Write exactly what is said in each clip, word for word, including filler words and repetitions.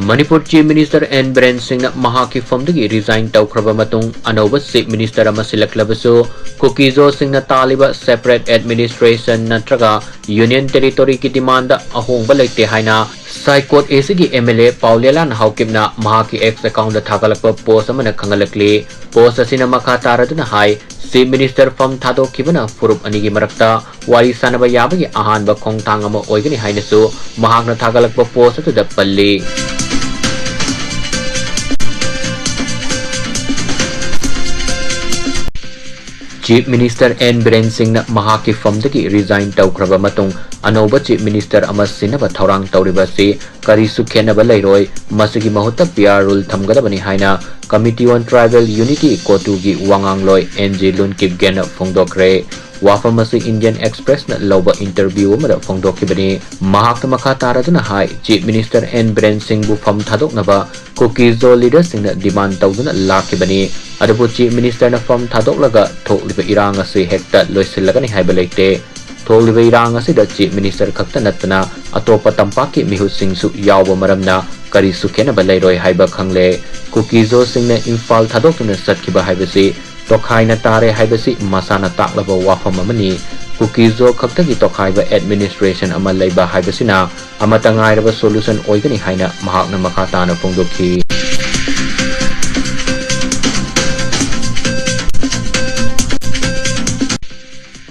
Manipur Chief Minister N Biren ꯁꯤꯡꯅ ꯃꯍꯥꯛꯀꯤ ꯐꯝꯗꯒꯤ resign ꯇꯧꯈ꯭ꯔꯕ ꯃꯇꯨꯡ ꯑꯅꯧꯕ Chief Minister ꯑꯃ ꯁꯤꯜꯂꯛꯂꯕꯁꯨ, ꯀꯨꯀꯤꯖꯣꯁꯤꯡꯅ ꯇꯥꯜꯂꯤꯕ separate administration ꯅꯠꯇ꯭ꯔꯒ Union Territoryꯒꯤ demandꯗ ꯑꯍꯣꯡꯕ ꯂꯩꯇꯦ ꯍꯥꯏꯅ ꯁꯥꯏꯀꯣꯠ ꯑꯦꯁꯤꯒꯤ MLA ꯄꯥꯎꯂꯦꯂꯥꯟ ꯍꯥꯎꯀꯤꯞꯅ ꯃꯍꯥꯛꯀꯤ X accountꯗ ꯊꯥꯒꯠꯂꯛꯄ post ꯑꯃꯅ ꯈꯪꯍꯜꯂꯛꯂꯤ꯫ Post ꯑꯁꯤꯅ ꯃꯈꯥ ꯇꯥꯔꯗꯨꯅ ꯍꯥꯏ, Chief Minister ꯐꯝ ꯊꯥꯗꯣꯛꯈꯤꯕꯅ ꯐꯨꯔꯨꯞ ꯑꯅꯤꯒꯤ ꯃꯔꯛꯇ ꯋꯥꯔꯤ ꯁꯥꯅꯕ ꯌꯥꯕꯒꯤ ꯑꯍꯥꯟꯕ ꯈꯣꯡꯊꯥꯡ ꯑꯃ ꯑꯣꯏꯒꯅꯤ ꯍꯥꯏꯅꯁꯨ ꯃꯍꯥꯛꯅ ꯊꯥꯒꯠꯂꯛꯄ post ꯑꯗꯨꯗ ꯄꯜꯂꯤ꯫ Chief Minister N ꯕꯤꯔꯦꯟ ꯁꯤꯡꯅ ꯃꯍꯥꯛꯀꯤ ꯐꯝꯗꯒꯤ resign ꯇꯧꯈ꯭ꯔꯕ ꯃꯇꯨꯡ ꯑꯅꯧꯕ Chief Minister ꯑꯃ ꯁꯤꯟꯅꯕ ꯊꯧꯔꯥꯡ ꯇꯧꯔꯤꯕ ꯑꯁꯤ ꯀꯔꯤꯁꯨ ꯈꯦꯠꯅꯕ ꯂꯩꯔꯣꯏ, ꯃꯁꯤꯒꯤ ꯃꯍꯨꯠꯇ P R rule ꯊꯝꯒꯗꯕꯅꯤ ꯍꯥꯏꯅ Committee on Tribal Unity, COTUꯒꯤ ꯋꯥꯉꯥꯡꯂꯣꯏ N G ꯂꯨꯟꯀꯤꯞꯒꯦꯟꯅ ꯐꯣꯡꯗꯣꯛꯈ꯭ꯔꯦ꯫ ꯋꯥꯐꯝ ꯑꯁꯤ Indian Expressꯅ ꯂꯧꯕ interview ꯑꯃꯗ ꯐꯣꯡꯗꯣꯛꯈꯤꯕꯅꯤ꯫ ꯃꯍꯥꯛꯅ ꯃꯈꯥ ꯇꯥꯔꯗꯨꯅ ꯍꯥꯏ, Chief Minister N ꯕꯤꯔꯦꯟ ꯁꯤꯡꯕꯨ ꯐꯝ ꯊꯥꯗꯣꯛꯅꯕ ꯀꯨꯀꯤꯖꯣ leaderꯁꯤꯡꯅ demand ꯇꯧꯗꯨꯅ ꯂꯥꯛꯈꯤꯕꯅꯤ꯫ ꯑꯗꯨꯕꯨ Chief Ministerꯅ ꯐꯝ ꯊꯥꯗꯣꯛꯂꯒ ꯊꯣꯛꯂꯤꯕ ꯏꯔꯥꯡ ꯑꯁꯤ ꯍꯦꯛꯇ ꯂꯣꯏꯁꯤꯜꯂꯒꯅꯤ ꯍꯥꯏꯕ ꯂꯩꯇꯦ꯫ ꯊꯣꯛꯂꯤꯕ ꯏꯔꯥꯡ ꯑꯁꯤꯗ Chief Minister ꯈꯛꯇ ꯅꯠꯇꯅ ꯑꯇꯣꯞꯄ ꯇꯝꯄꯥꯛꯀꯤ ꯃꯤꯍꯨꯠꯁꯤꯡꯁꯨ ꯌꯥꯎꯕ ꯃꯔꯝꯅ ꯀꯔꯤꯁꯨ ꯈꯦꯠꯅꯕ ꯂꯩꯔꯣꯏ ꯍꯥꯏꯕ ꯈꯪꯂꯦ꯫ ꯀꯨꯀꯤꯖꯣꯁꯤꯡꯅ ꯏꯝꯐꯥꯜ ꯊꯥꯗꯣꯛꯇꯨꯅ ꯆꯠꯈꯤꯕ ꯍꯥꯏꯕꯁꯤ ꯇꯣꯈꯥꯏꯅ ꯇꯥꯔꯦ ꯍꯥꯏꯕꯁꯤ ꯃꯁꯥꯅ ꯇꯥꯛꯂꯕ ꯋꯥꯐꯝ ꯑꯃꯅꯤ꯫ ꯀꯨꯀꯤꯖꯣ ꯈꯛꯇꯒꯤ ꯇꯣꯈꯥꯏꯕ administration ꯑꯃ ꯂꯩꯕ ꯍꯥꯏꯕꯁꯤꯅ ꯑꯃꯠꯇ ꯉꯥꯏꯔꯕ solution ꯑꯣꯏꯒꯅꯤ ꯍꯥꯏꯅ ꯃꯍꯥꯛꯅ ꯃꯈꯥ ꯇꯥꯅ ꯐꯣꯡꯗꯣꯛꯈꯤ꯫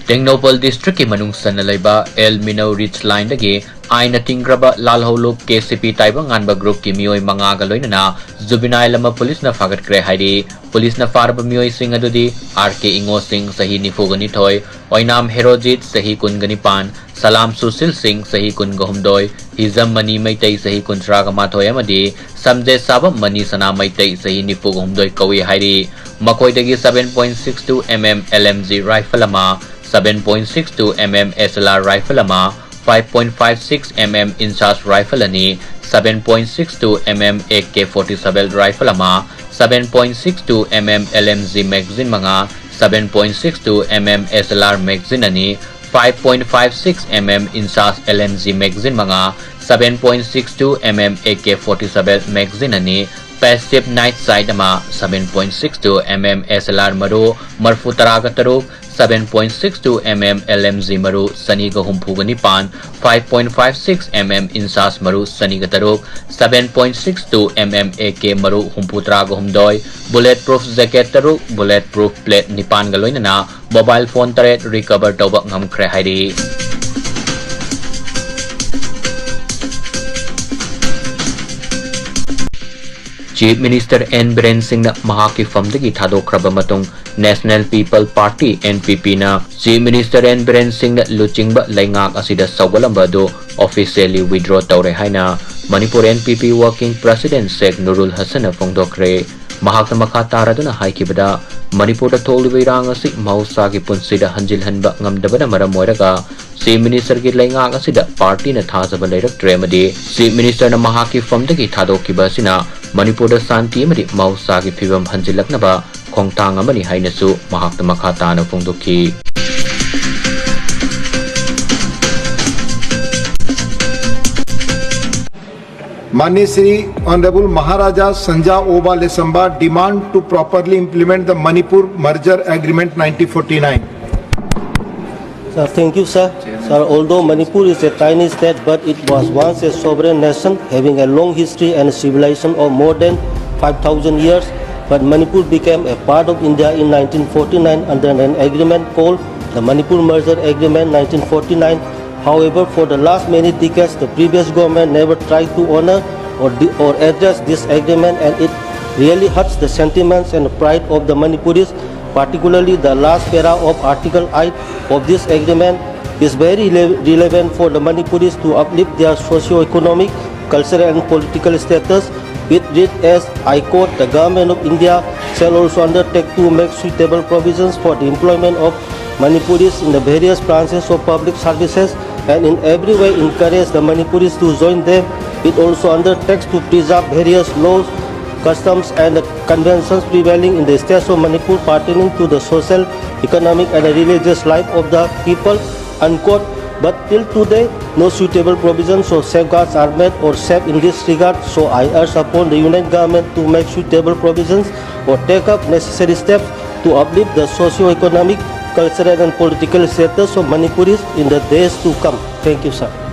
ꯇꯦꯡꯅꯧꯄꯜ districtꯀꯤ ꯃꯅꯨꯡ ꯆꯟꯅ ꯂꯩꯕ ꯑꯦꯜ ꯃꯤꯅꯧ ꯔꯤꯆ ꯂꯥꯏꯟꯗꯒꯤ ꯑꯥꯏꯟꯅ ꯇꯤꯡꯈ꯭ꯔꯕ ꯂꯥꯜꯍꯧꯂꯨꯞ KCP ꯇꯥꯏꯕꯪꯉꯥꯟꯕ groupꯀꯤ ꯃꯤꯑꯣꯏ ꯃꯉꯥꯒ ꯂꯣꯏꯅꯅ juvenile ꯑꯃ ꯄꯨꯂꯤꯁꯅ ꯐꯥꯒꯠꯈ꯭ꯔꯦ ꯍꯥꯏꯔꯤ꯫ ꯄꯨꯂꯤꯁꯅ ꯐꯥꯔꯕ ꯃꯤꯑꯣꯏꯁꯤꯡ ꯑꯗꯨꯗꯤ ꯑꯥꯔ ꯀꯦ ꯏꯉꯣꯁꯤꯡ, ꯆꯍꯤ ꯅꯤꯐꯨꯒ ꯅꯤꯊꯣꯏ, ꯑꯣꯏꯅꯥꯝ ꯍꯦꯔꯣꯖꯤꯠ, ꯆꯍꯤ ꯀꯨꯟꯒ ꯅꯤꯄꯥꯟ, ꯁꯂꯥꯝ ꯁꯨꯁꯤꯜ ꯁꯤꯡ, ꯆꯍꯤ ꯀꯨꯟꯒ ꯍꯨꯝꯗꯣꯏ, ꯍꯤꯖꯝ ꯃꯅꯤ ꯃꯩꯇꯩ, ꯆꯍꯤ ꯀꯨꯟꯊ꯭ꯔꯥꯒ ꯃꯥꯊꯣꯏ ꯑꯃꯗꯤ ꯁꯝꯖꯦꯠ ꯁꯥꯕꯝ ꯃꯅꯤ ꯁꯅꯥ ꯃꯩꯇꯩ, ꯆꯍꯤ ꯅꯤꯐꯨꯒ ꯍꯨꯝꯗꯣꯏ ꯀꯧꯏ ꯍꯥꯏꯔꯤ꯫ ꯃꯈꯣꯏꯗꯒꯤ seven point six two MM LMG rifle ꯑꯃ, seven point six two MM SLR rifle ꯑꯃ, five point five six MM INSAS rifle ꯑꯅꯤ, seven point six two MM AK forty-seven rifle ꯑꯃ, seven point six two MM LMG magazine ꯃꯉꯥ, seven point six two MM SLR magazine ꯑꯅꯤ, five point five six MM INSAS LMG magazine ꯃꯉꯥ, seven point six two M M AK forty-seven magazine ꯑꯅꯤ, passive night sight ꯑꯃ, seven point six two M M S L R ꯃꯔꯨ ꯃꯔꯐꯨ ꯇꯔꯥꯒ ꯇꯔꯨꯛ, seven point six two M M L M G ꯃꯔꯨ ꯆꯅꯤꯒ ꯍꯨꯝꯐꯨꯒ ꯅꯤꯄꯥꯟ, five point five six M M INSAS ꯃꯔꯨ ꯆꯅꯤꯒ ꯇꯔꯨꯛ, seven point six two M M AK ꯃꯔꯨ ꯍꯨꯝꯐꯨ ꯇꯔꯥꯒ ꯍꯨꯝꯗꯣꯏ, bullet proof jacket ꯇꯔꯨꯛ, bullet proof plate ꯅꯤꯄꯥꯟꯒ ꯂꯣꯏꯅꯅ mobile phone ꯇꯔꯦꯠ recover ꯇꯧꯕ ꯉꯝꯈ꯭ꯔꯦ ꯍꯥꯏꯔꯤ꯫ Chief Minister N ꯕꯤꯔꯦꯟ ꯁꯤꯡꯅ ꯃꯍꯥꯛꯀꯤ ꯐꯝꯗꯒꯤ ꯊꯥꯗꯣꯛꯈ꯭ꯔꯕ ꯃꯇꯨꯡ, National People Party, N P P ꯅ Chief Minister N ꯕꯤꯔꯦꯟ ꯁꯤꯡꯅ ꯂꯨꯆꯤꯡꯕ ꯂꯩꯉꯥꯛ ꯑꯁꯤꯗ ꯁꯧꯒꯠꯂꯝꯕ ꯑꯗꯨ officially withdraw ꯇꯧꯔꯦ ꯍꯥꯏꯅ Manipur N P P Working President ꯁꯦꯈ ꯅꯨꯔꯨꯜ ꯍꯁꯟꯅ ꯐꯣꯡꯗꯣꯛꯈ꯭ꯔꯦ꯫ ꯃꯍꯥꯛꯅ ꯃꯈꯥ ꯇꯥꯔꯗꯨꯅ ꯍꯥꯏꯈꯤꯕꯗ, ꯃꯅꯤꯄꯨꯔꯗ ꯊꯣꯛꯂꯤꯕ ꯏꯔꯥꯡ ꯑꯁꯤ ꯃꯍꯧꯁꯥꯒꯤ ꯄꯨꯟꯁꯤꯗ ꯍꯟꯖꯤꯜꯍꯟꯕ ꯉꯝꯗꯕꯅ ꯃꯔꯝ ꯑꯣꯏꯔꯒ Chief Minister ꯒꯤ ꯂꯩꯉꯥꯛ ꯑꯁꯤꯗ party ꯅ ꯊꯥꯖꯕ ꯂꯩꯔꯛꯇ꯭ꯔꯦ ꯑꯃꯗꯤ Chief Minister ꯅ ꯃꯍꯥꯛꯀꯤ ꯐꯝꯗꯒꯤ ꯊꯥꯗꯣꯛꯈꯤꯕ ꯑꯁꯤꯅ ꯃꯅꯤꯄꯨꯔꯗ ꯁꯥꯟꯇꯤ ꯑꯃꯗꯤ ꯃꯍꯧꯁꯥꯒꯤ ꯐꯤꯕꯝ ꯍꯟꯖꯤꯜꯂꯛꯅꯕ ꯈꯣꯡꯊꯥꯡ ꯑꯃꯅꯤ ꯍꯥꯏꯅꯁꯨ ꯃꯍꯥꯛꯅ ꯃꯈꯥ ꯇꯥꯅ ꯐꯣꯡꯗꯣꯛꯈꯤ꯫ माननीय Shri honourable Maharaja Sanajaoba Leishemba demand to properly implement the Manipur Merger Agreement nineteen forty-nine. Sir, thank you, sir. Sir, although Manipur is a tiny state, but it was once a sovereign nation having a long history and a civilization of more than five thousand years. But Manipur became a part of India in nineteen forty-nine under an agreement called the Manipur Merger Agreement nineteen forty-nine. However, for the last many decades, the previous government never tried to honor or, di- or address this agreement, and it really hurts the sentiments and the pride of the Manipuris, particularly the last para of Article eight of this agreement is very rele- relevant for the Manipuris to uplift their socio-economic, cultural and political status. It reads as, I quote, "The Government of India shall also undertake to make suitable provisions for the employment of Manipuris in the various branches of public services and in every way encourage the Manipuris to join them." It also undertakes to preserve various laws, customs and conventions prevailing in the states of Manipur pertaining to the social, economic and religious life of the people, unquote. But till today, no suitable provisions or safeguards are made or safe in this regard. So I urge upon the Union Government to make suitable provisions or take up necessary steps to uplift the socio-economic, cultural and political status of Manipuris in the days to come. Thank you, sir.